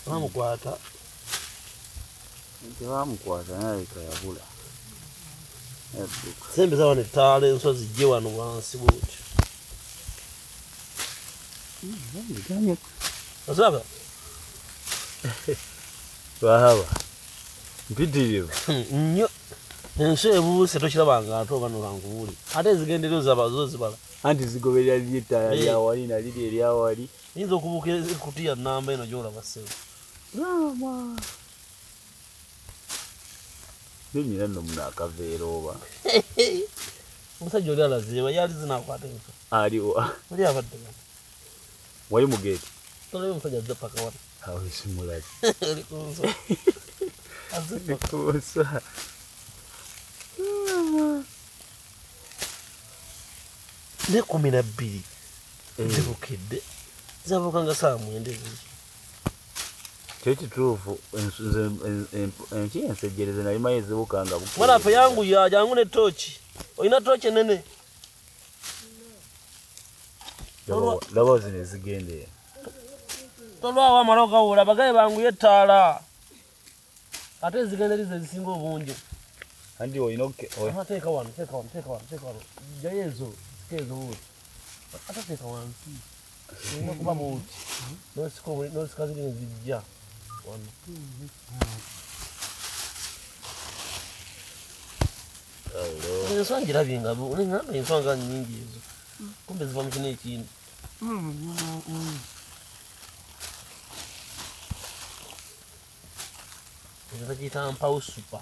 Bamukwata. Tebamukwata nalabika yabula. Sembeza wano ettaala enswa zijje wano wansi bwoti. Osaba? Bahaba. Mpitirivu. Nnyo. Ensi ebuuse tokirabanga ate oba nokankubuuli. Ate ezigenderero zaba zo zibala. Anti zigoberera liri ettaala lyawali na liri eryawali. Yinza okubuuka ekutiya nnamba eno gy'olaba ssebo. Maama. Nnyina nno muno akaveera oba. Omusajja oli alazeewa yali zinaakwata enswa. Aliwa. Oli abadde wano. Wali mu geeti? Tolabye omusajja azze paka wano. Awo simulabi. Oli ku nswa. Azze paka. Ku nswa. Ne 12 zibukedde. Zabuuka nga ssaawa 9 ezo. Kyo kituufu enki ensejjereze nali manyi zibuuka nga bukeera. Mwana waffe yanguya jangu ne ttooki. Olina ttooki ennene? Laba zino ezigenda eno. Tolwawo amala ogawula bagaye banguye ettaala. Ate ezigenda eri ze zisinga obungi. Anti olina teeka wano, teeka wano, teeka wano, teeka wano. Ggyayo ezo, sika ezo bw'oti. Ate teeka wansi. Olina kuba bw'oti. N'osika ziri ne zijja wano. Enswa ngirabye nga ngamba enswa nga nnyingi ezo. Kumbe ziva mu kino ekindi. Ekyo bakiyita mpawo supa.